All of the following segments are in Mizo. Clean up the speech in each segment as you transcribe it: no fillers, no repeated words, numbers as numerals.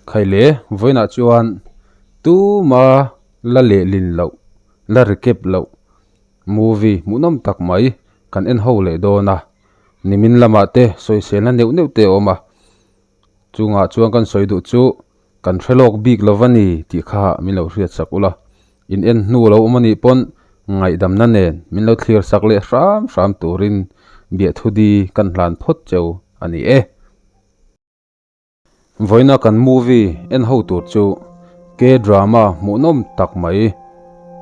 Khaile vawiinah chuan tuma la lehlin loh, la recap loh movie hmuhnawm tak mai kan en ho leh dawn a. Nimin lamah te sawiselna neuh neuh te a awm a, chungah chuan kan sawi duh chu kan hre lawk bik lo va ni tih kha min lo hriat sak ula. In en hnu lo awm a nih pawn ngaihdamna nen min lo thlir sak leh hram hram turin biahthu-di kan hlan phawt cheu a ni e. Vawiina kan movie en ho tur chu K-drama hmuhnawm tak mai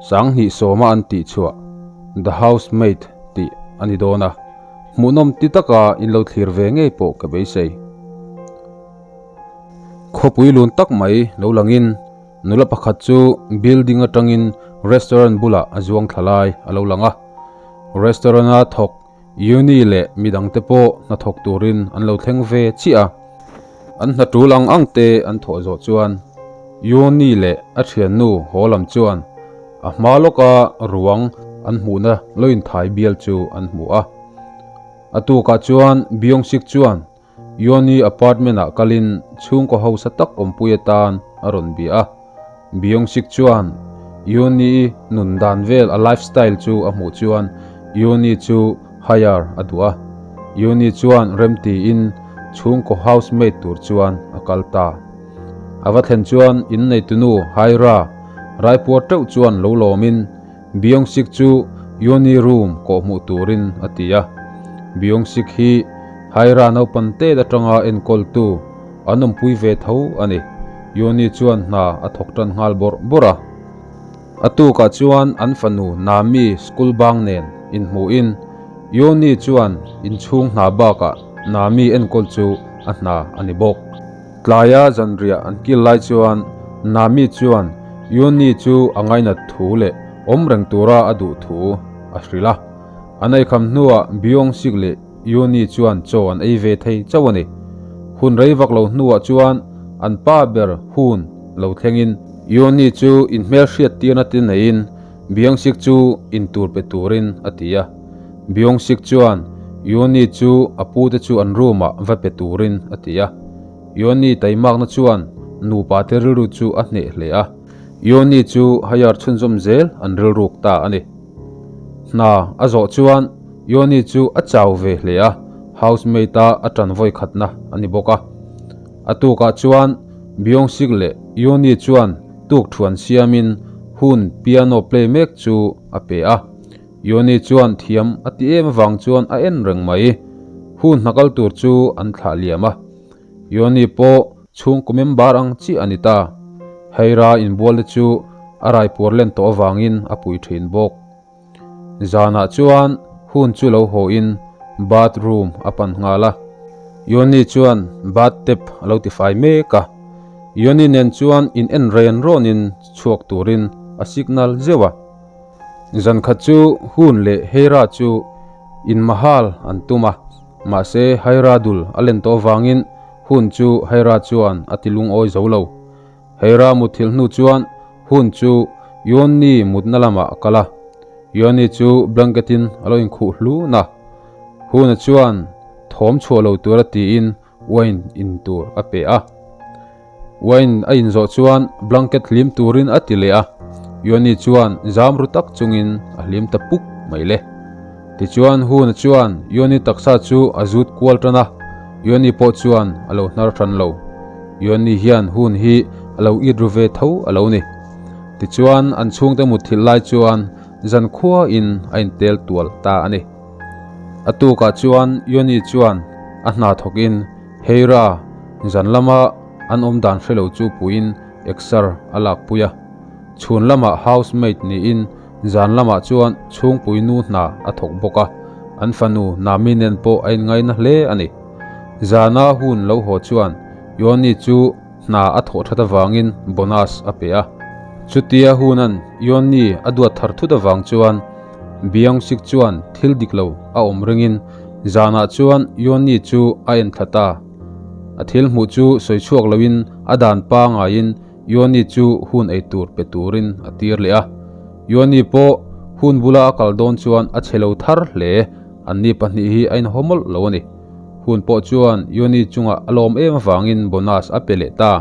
Sanghnih sawma an tih chhuah The Housemaid tih a ni dawn a, hmuhnawm ti taka in lo thlir ve ngei pawh ka beisei. Khawpui lun tak mai lo langin nula pakhat chu building atangin restaurant bulah a zuang thla lai a lo lang a, restaurant-a thawk Uni leh midangte pawh hnathawk turin an lo thleng ve chiah a, an hna tul ang ang te an thawh zawh chuan Uni leh a thiannu haw lam chuan a hma lawka ruang an hmuhna lo inthai bial chu an hmu a. A tukah chuan Byung-sik chuan Yoni apartment ah kalin chhungkaw hausa tak awmpui atan a rawn bia a. Byung-sik chuan Yoni nun dan vel a lifestyle chu a hmuh chuan Yoni chu hire a duh a. Yoni chuan remtiin chhungkaw housemaid tur chuan a kal ta. A va thlen chuan inneitunu Haira raipuar teuh chuan lo lawmin Byung-sik chu Yoni room kawhhmuh turin a ti a. Byung-sik hi Haira naupan tet atanga enkawltu an awmpui ve tho a ni. Yoni chuan hna a thawk tan nghal bawrh bawrh a. A tukah chuan an fanu Nami school bang nen inhmuhin Yoni chuan inchhung hna bakah Nami enkawl chu a hna a ni bawk. Tlaia zanriah an kil lai chuan Nami chuan Yuni chu a ngainat thu leh awm reng tura a duh thu a hrilh a. An eikham hnuah Byung Sik leh Yuni chuan chaw an ei ve thei chauh a ni. Hun rei vak lo hnuah chuan an pa ber hun lo thlengin Yuni chu inhmelhriat tirna te neiin Byung Sik chu intur pe turin a ti a. Byung Sik chuan Yuni chu a pute chu an room ah va pe turin a ti a. Yoni taimakna chuan nupa te rilru chu a hneh hle a. Yoni chu hire chhunzawm zel an rilruk ta a ni. Hna a zawh chuan Yoni chu a chau ve hle a, housemaid a a tan vawi khatna a ni bawk a. A tukah chuan Byung Sik leh Yoni chuan tuk thuan siamin hun piano play mek chu a pe a. Yoni chuan thiam a ti em avang chuan a en reng mai. Hun hna kal tur chu an thlah liam a. Yoni pawh chhungkaw member ang chiah a ni ta. Heira inbual te chu a raipuar len tawh avangin a pui thin bawk. Zanah chuan hun chu lo haw in bathroom a pan nghal a. Yoni chuan bath tap a lo tifai mek a. Yoni nen chuan in en ren rawnin chhuak turin a signal zeuh a. Zan khat chu Hun leh Heira chu inmahal an tum a, mahse Heira dul a len tawh avangin Hun chu Heira chuan a ti lungawi zo lo. Heira mutthilh hnu chuan Hun chu Yonni mutna lamah a kal a, Yonni chu blanket in a lo inkhuh hlun a. Hun-a chuan thawm chhuah lo tura tiin Wine in tur a pe a. Wine a in zawh chuan blanket hlim turin a ti leh a. Yoni chuan zam ru tak chungin a hlim ta puk mai le. Tichuan Huna chuan Yoni taksa chu a zut kual tan a, Yoni pawh chuan a lo hnar hran lo. Yoni hian Hun hi a lo it ru ve tho a lo ni. Tichuan an chhungte mutthilh lai chuan zankhua in a intel tual ta a ni. A tukah chuan Yoni chuan a hna thawkin Heira zan lama an awm dan hre lo chu puiin exer a lakpui a. Chhun lamah housemaid niin zan lamah chuan chhungpui nu hna a thawk bawk a, an fanu Nami nen pawh a inngaina hle a ni. Zana hun lo haw chuan Yoni chu hna a thawh that avangin bonus a pe a. Chutia hunan Yoni a duat thar thut avang chuan Byung-sik chuan thil dik lo a awm ringin zanah chuan Yoni chu a en thla ta. A thil hmuh chu sawi chhuak loin a dan pangaiin Yoni chu hun ei tur pe turin a tir leh a. Yoni pawh hun bula a kal dawn chuan a che lo thar hle, anni pahnih hi a inhaw mawlh lo a ni. Hun pawh chuan Yoni chungah a lawm em avangin bonus a pe leh ta.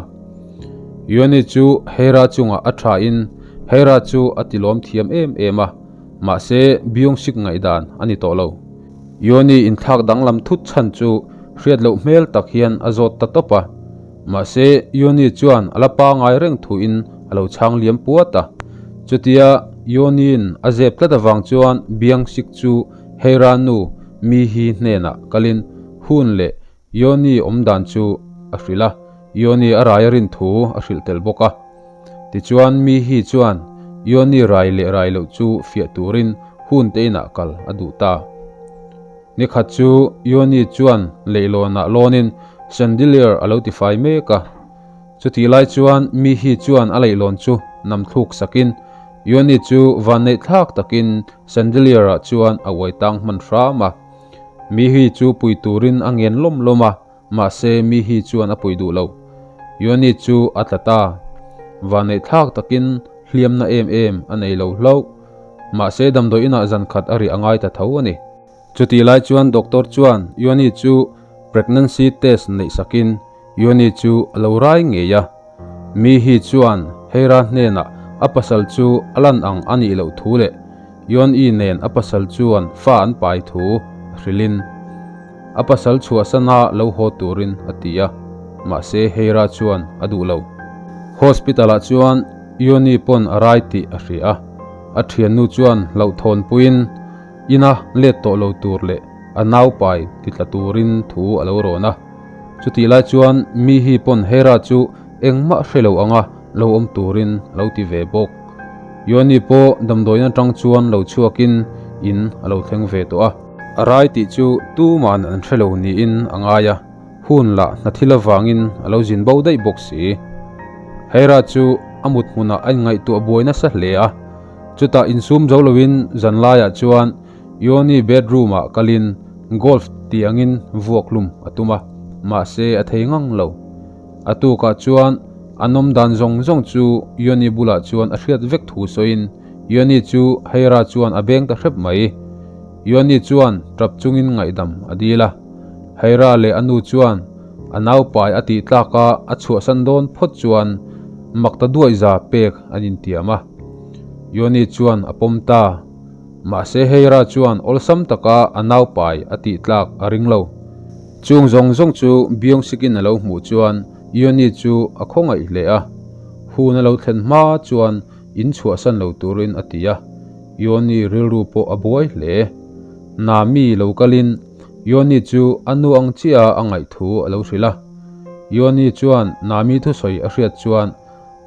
Yoni chu Hera chungah a tha in Hera chu a ti lawm thiam em em a, mahse Byung Sik ngaihdan a ni tawh lo. Yoni inthlak danglam thut chhan chu hriat loh hmel tak hian a zawt ta tawp a, mahse Yoni chuan a la pangai reng thuin a lo chhang liam puat a. Chutia Yoni-in a zep tlat avang chuan Byung Sik chu Hera nu Mi Hee hnenah kalin hun leh Yoni awm dan chu a hrilh a, Yoni a rai a rin thu a hrilh tel bawk a. Tichuan Mi Hee chuan Yoni rai leh rai loh chu fiah turin hun te inah kal a duh ta. Nikhat chu Yoni chuan leihlawnah lawnin chandelier a lo tifai mek a. Chutih lai chuan Mi Hee chuan a leihlawn chu nam thluk sakin Yoni chu vanneih thlak takin chandelier ah chuan a uai tang hman hram a. Mi hi chu pui turin a ngen lawm lawm a, mahse mi hi chuan a pui duh lo. Yoni chu a tla ta. Vanneih thlak takin hliamna em em a nei lo hlauh. Mahse damdawi inah zan khat a rih a ngai ta tho a ni. Chutih lai chuan doctor chuan Yoni chu pregnancy test neih sakin Yoni chu a lo rai ngei a. Mi hi chuan Heira hnenah a pasal chu a lan ang a nih loh thu leh Yoni nen a pasal chuan fa an pai thu a hrilhin a pasal chhuahsana lo haw turin a ti a, mahse Heira chuan a duh lo. Hospital-ah chuan Yoni pawn a rai tih a hria a, a thiannu chuan hlauhthawnpuiin ina let tawh lo tur leh a naupai titla turin thu a lo rawn a. Chutih lai chuan mi hi pawn Hera chu engmah hre lo anga lo awm turin a lo ti ve bawk. Yoni pawh damdawiin atang chuan lo chhuakin in a lo thleng ve tawh a. A rai tih chu tuman an hre lo niin a ngai a, hun lah hna thil avangin a lo zin bo daih bawk si. Hera chu a mut hmunah a inngaihtuah buai nasa hle a, chutah insum zo loin zanlaiah chuan Yoni bedroom ah kalin golf tih angin vuak hlum a tum a, mahse a thei ngang lo. A tukah chuan a nawm dan zawng zawng chu Yoni bulah chuan a hriat vek thu sawiin Yoni chu Heira chuan a beng ta hrep mai. Yoni chuan tap chungin ngaihdam a dil a. Heira leh a nu chuan a naupai a tih tlaka a chhuahsan dawn phawt chuan makta duaihza pek an intiam a. Yoni chuan a pawm ta. Mahse Heira chuan awlsam taka a naupai a tih tlak a ring lo. Chung zawng zawng chu Byung-sik-in a lo hmuh chuan Yeon-i chu a khawngaih hle a. Hun a lo thlen hma chuan in chhuahsan lo turin a ti a. Yeon-i rilru pawh a buai hle. Nami lo kalin Yeon-i chu a nu ang chiah a ngaih thu a lo hrilh a. Yeon-i chuan Nami thusawi a hriat chuan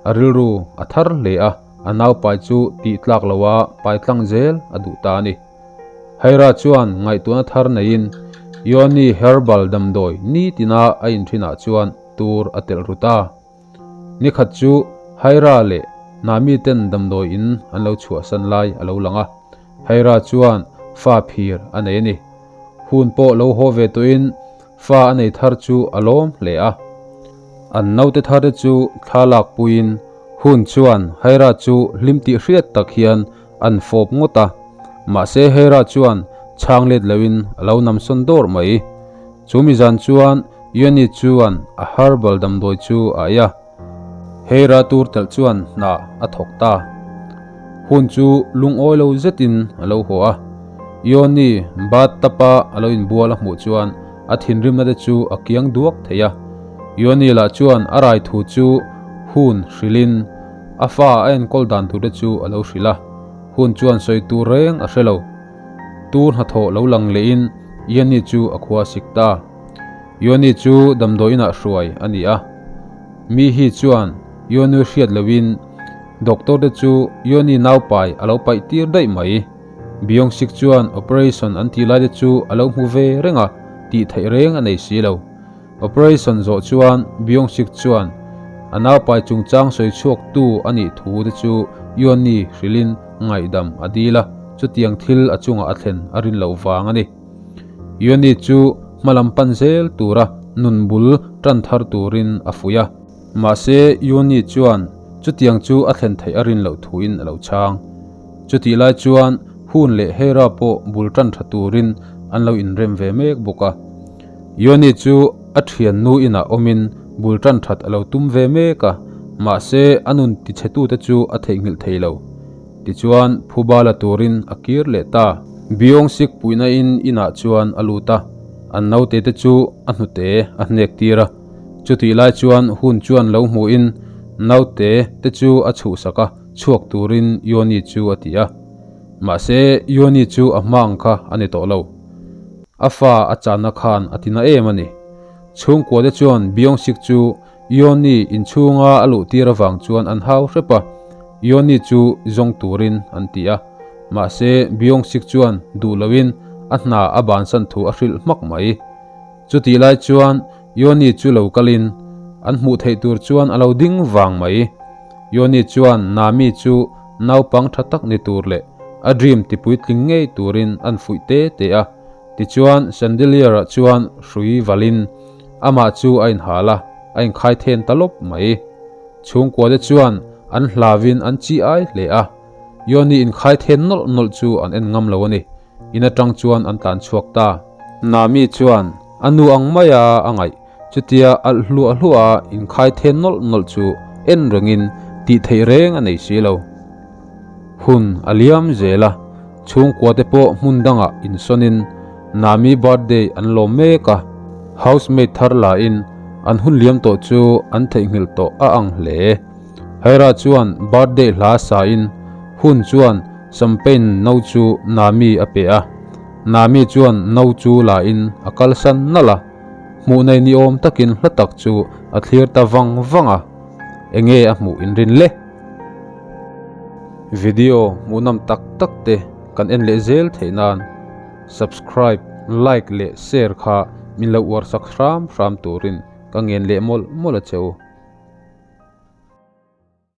A rilru a thar hle a, a naupai chu tih tlak loha pai tlang zel a duh ta a ni. Haira chuan ngaihtuahna thar neiin Yoni herbal damdawi nitina a inthinah chuan tur a telh ru ta. Nikhat chu Haira leh Nami ten damdawi in an lo chhuahsan lai a lo lang a, Haira chuan fa phir a nei a ni. Hun pawh lo haw ve tawhin Fa a nei thar chu a lawm hle a. An naute tharte chu thla lak puiin hun chuan Heira chu hlim tih hriat tak hian an fawp ngawt a. Mahse Heira chuan chhang let loin a lo namsawn dawr mai. Chu mi zan chuan Yoni chuan a herbal damdawi chu a ei a. Heira tur telh chuan hna a thawk ta. Hun chu lungawi lo zetin a lo haw a. Yoni bathtub a a lo inbual a hmuh chuan a thinrimna te chu a kiang duak thei a. Yoni lah chuan a rai thu chu hun hrilhin a fa a enkawl dan tur te chu a lo hrilh a. Hun chuan sawi tur reng a hre lo. Tur hnathawh lo lang lehin Yoni chu a khua sik ta. Yoni chu damdawiinah hruai a ni a. Mi hi chuan Yoni hriat loin doctor te chu Yoni naupai a lo paih tir daih mai. Byung-sik chuan operation an tih lai te chu a lo hmu ve reng a, tih theih reng a nei si lo. Operation zawh chuan Byung-sik chuan a naupai chungchang sawi chhuak tu a nih thu te chu Yoni hrilhin ngaihdam a dil a, chutiang thil a chungah a thlen a rin loh vang a ni. Yoni chu hmalam pan zel tura nun bul tan thar turin a fuih a. Mahse, Yoni chuan chutiang chu a thlen theih a rin loh thuin a lo chhang. Chutih lai chuan Hun leh Hera pawh bul tan tha turin an lo inrem ve mek bawk a. Yoni chu a thiannu inah awmin bul tan that a lo tum ve mek a. Mahse, a nun tichhetute chu a theihnghilh thei lo. Tichuan, phuba la turin a kir leh ta. Byong-sik puihna in inah chuan a lut a, an naute te chu a hnute a hnek tir a. Chutih lai chuan hun chuan lo hmuhin naute te chu a chhuhsak a, chhuak turin Yoni chu a ti a. Mahse, Yoni chu a hma ang kha a ni tawh lo. A fa a channa khan a tina em a ni. Chhungkuate chuan Byong-sik chu Yoni inchhunga a luh tir avang chuan an hau hrep a, Yoni chu zawng turin an ti a. Mahse, Byong-sik chuan duh loin a hna a bansan thu a hrilh hmak mai. Chutih lai chuan Yoni chu lo kalin an hmuh theih tur chuan a lo ding vang mai. Yoni chuan Nami chu naupang tha tak ni tur leh a dream tipuitling ngei turin an fuih te te a. Tichuan chandelier-ah chuan hrui valin Amah chu a inhal a, a inkhai then ta lawp mai. Chhungkuate chuan an hlavin an chi ai hle a, Yoni inkhai then nawlh nawlh chu an en ngam lo a ni. In atang chuan an tlan chhuak ta. Nami chuan a nu ang maia a ngaih, chutia alh hluah hluah a inkhai then nawlh nawlh chu en rengin tih theih reng a nei si lo. Hun a liam zel a, chhungkuate pawh hmun dangah insawnin Nami birthday an lawm mek a, housemaid thar lahin an hun liam tawh chu an theihnghilh tawh a ang hle. Haira chuan birthday hla sain hun chuan champagne no chu Nami a pe a, Nami chuan no chu lain a kalsan nalh a, hmuh nei ni awm takin hla tak chu a thlir ta vang vang a, enge a hmuh inrin le? Video hmuhnawm tak tak te kan en leh zel theih nan subscribe, like leh share kha min lo uar sak hram hram turin ka ngen leh mawlh mawlh a che u.